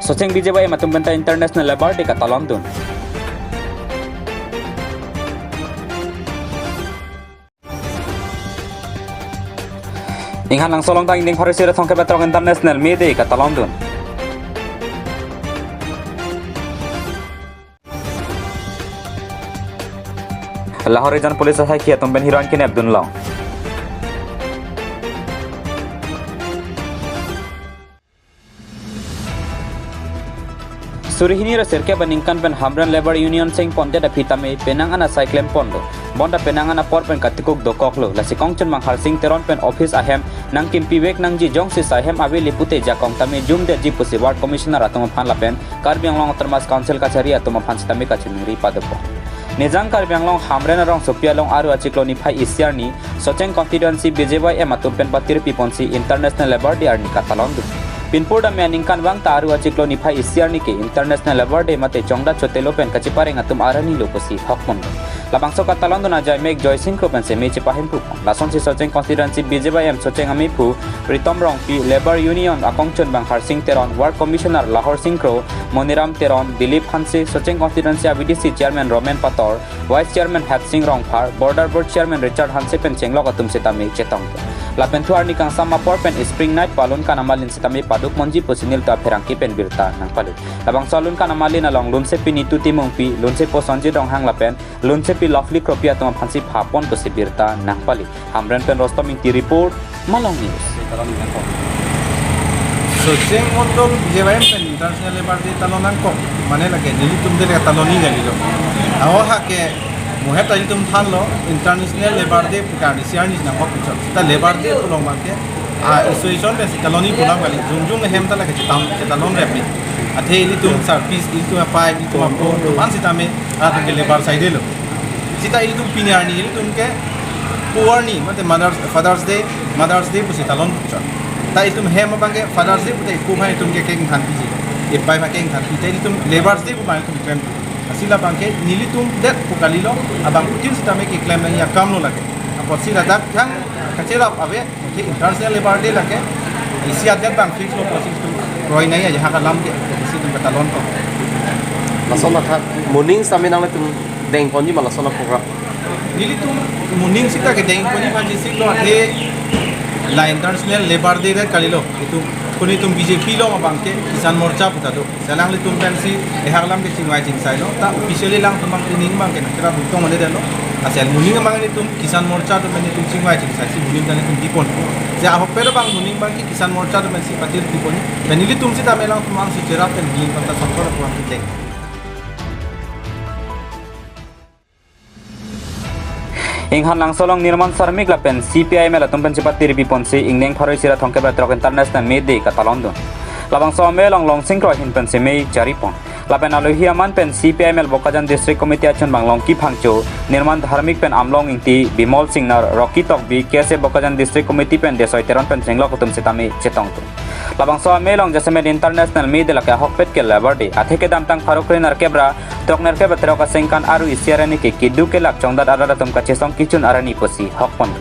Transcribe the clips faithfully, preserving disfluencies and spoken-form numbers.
Socheng B J Y M atum penta International Labour Day katalondun. Inghan Langso along ta ingdeng pharo isi ra thomkep ra throk International May Day katalondun. Lahorijan police asaikhi atum pen heroin kenepdun long. Suri hini ra sirkep aningkan pen Hamren Labour Union chengpondet aphi tame penang an asai klemponlo. Bonta penang an apor pen katikuk dokoklo. Lasi kongchunbang Harsing Teron pen office ahem nangkimpivek nangji, jongsi sai hem avele pute jakong tame jumdetji pusi Ward Commissioner atum aphan lapen Karbi Anglong Autonomous Council kachari atum aphan sitame kachiningri padopon. Nijang Karbi Anglong Hamren arongsopi along aru achiklo niphai isi arni Socheng constituency B J Y M atum pen patirpiponsi International Labour Day arni katalondun. Pinpur dame aningkanvang ta aru achiklo niphai isi arni ke International Labour Day mate chongdat chotelo pen kachepareng atum arni lo pusi hokpon. Labangso katalondun ajai mek Joysing Kro pensi mei chepahemphu. Lasonsi Socheng constituency B J Y M Socheng amephu Pritom Rongpi, Labour Union akongchunbang Harsing Teron, Ward Commissioner Lahorsing Kro, Moniram Teron, Dilip Hanse, Socheng constituency a V D C chairman Romen Pator, Vice Chairman Hapsing Rongphar, Border Board Chairman Richard Hanse pen chenglok atum sitame chetong. Lapen thu arni kangsam apor pen Spring Night pu alun kan amalin sitame padukponji pusi nelitum apherangke pen birta nangpali. Labangso alun kan amalin along lunsepi Nitu Timungpi, lunsepo Sonjit Ronghang lapen lunsepi Lovely Kropi atum aphansi phapon pusi birta nangpali. Hamren pen Rostom Ingti report, Malong News. Socheng Mondol B J Y M pen International Labour Day talon nangkok, mane lake nelitum de talon ni lagi lo. Aho hake muhet ta ilitum thanlo International Labour Day pu arni isi arni nangkok pichot. Ta Labour Day pu along abangke a association pensi talon ni pu alam kali, jongjong ahem ta lake chetam chetalon rep ni. Athe ilitum service, ilitum apai, ilitum apo, atum an sitame atum ke labour saidelo. Sita ilitum pini arni ilitum ke pu arni, mate Mother's, Father's Day, Mother's Day pusi talon chot. Ta ilitum hem abangke Father's Day pute pu aphan ilitum ke kengthan piji. Epai aphan kengthan piji, ilitum Labour's Day pu abang ilitum klem. Lasi labangke nelitum det pu kalilo, abangphutin sitame keklem nangji akam lo lake. Apotsi ladak thang kacherap ave, ke International Labour Day lake isi adet abang fix lo pusi ilitum kroi nangji ajahak alam ke, pusi ilitum katalon ko. Lason athak moning sitame nanglitum dengponji ma lason a-program? Nelitum moning sita kedengponji aphan chesik lo, athe la International Labour Day det kalilo. Itum, kuni itum B J P along abangke Kisan Morcha pu ta do. Si alanglitum pensi ehak alam ke chingvai chingsai lo. Ta officially alangtum abang training abangke nangkira bukong mane delo. Asal moning abang ilitum Kisan Morcha atum pen itum chingvai chingsaisi moning ta ilitum dipon. Si ahokpet abang moning abangke Kisan Morcha atum pensi patirpipon. Pen ilitum sitame alangtum abangsi cherap pen moning abang ta songkor apuan piteng. Inghan Langso along Nirman Sarmik lapen C P I M L atum pensi patirpiponsi ingdeng pharo isi ra thomkep ra throk International May Day katalondun. Labangso amei along Longsing Kro ahin pensi mei charipon. Lapen alohi aman pen C P I M L Bokajan District Committee achunbang Longki Phangcho, Nirman Dharmik pen Amlong Ingti, Bimol Singnar, Rocky Tokbi, K S A Bokajan District Committee pen Desoi Teron pen chenglok atum sitame chetongdun. Labangso amei along jasemet International May Day lake ahokpet ke Labour Day. Athe kedamtang pharo kre nerkep ra throk nerkep ra throk asengkan aru isi arni ke keduk kelak chongdat arat atum kachesong kechun arni pusi hokpon.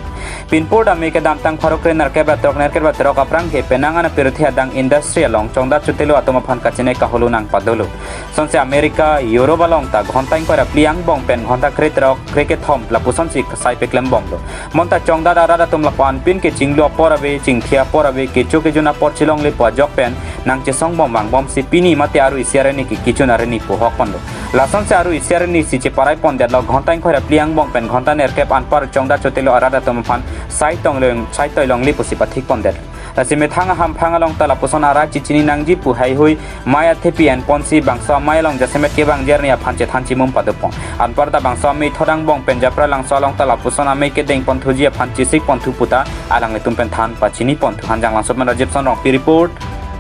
Pinpur dame kedamtang pharo kre nerkep ra throk nerkep ra throk aphrang ke penang an apirthe adang industry along chongdat chotelo atum aphan kachine kahulu nangpadolo. Sonsi America, Europe along ta ghonta ingkoi ra phli angbong pen ghonta krethrok, krekethom lapusonsi kasai peklembomlo. Bonta chongdat arat atum lapu-an pin ke chinglu apor ave, chingthi apor ave, kecho kejun apor chelongle pu ajok pen nangchesongbom vangbomsi pini mate aru isi arni ke kechun arni pu hokponlo. Lasonsi aru isi arni si cheparaipondetlo, ghonta ingkoi ra phli angbong pen ghonta nerkep anpar chongdat chotelo arat atum aphan sai tonglong, sai toilongle pusi pathikpondet. Lasi methang ahamphang along ta lapuson arai chechini nangji pu heihui mei athepi enponsi bangso amei along jasemet kevangji arni aphan chethan chimum padopon. Anparta bangso amei thot angbong pen Japralangso along ta lapuson amei kedengponthuji aphan chesikponthu puta alanglitum pen than pachiniponthu. Hanjanglangso pen Rajibson Rongpi report,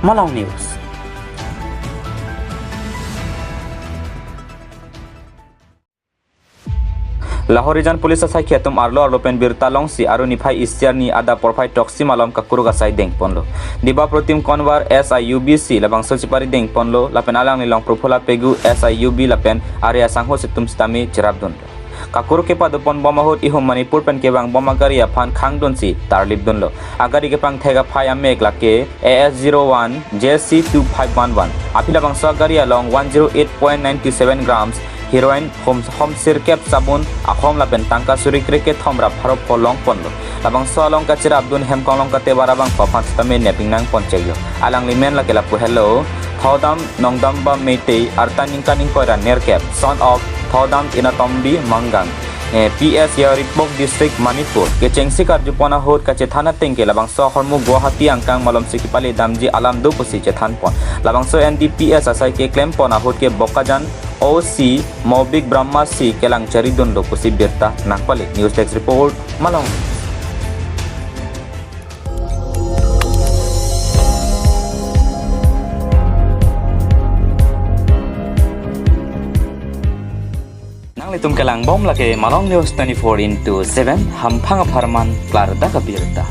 Malong News. Lahorijan police asaikhi atum arlo arlo pen birta longsi aru niphai isi arni adap porphai throksi malom kakuruk asai dengponlo. Diba Protim Konwar S I U B si labangso chepari dengponlo lapen alangli along Praphulla Pegu S I U B lapen area sangho atum sitame cherapdun. Kakur kepadopon bom ahut ihum Manipur pen kevang bom agari aphan khangdunsi tarlip dunlo. Agari kepangthek aphai amek lake A S zero one J C two five one one. Aphi labangso agari along one zero eight point nine two seven grams heroin, hom, hom sirkep sabun ahom lapen tangka suri kre kethom ra pharo pho longponlo. Labangso along kachirapdun hem konglong katebar abangphu aphan sitame nepingnang poncheklo. Alangli men lake lapu helo, Thodam Nongdamba Meitei, arta ningkan ingkoi ra nerkep, son of Thodam Inatombi Mangang, eh, P S Yauripok District, Manipur. Kechengsi karjupon ahut kachethan ateng ke labangso ahormu Guwahati angkang malomsi kepale damji alam do pusi chethanpon. Labangso N D P S asai keklempon ahut ke Bokajan O C Mobik Brahma si kelang charidunlo pusi birta nangpale. News Desk Report, Malong. Nanglitum kelang bom lake Malong News twenty-four into seven, hamphang apharman klardak abirta.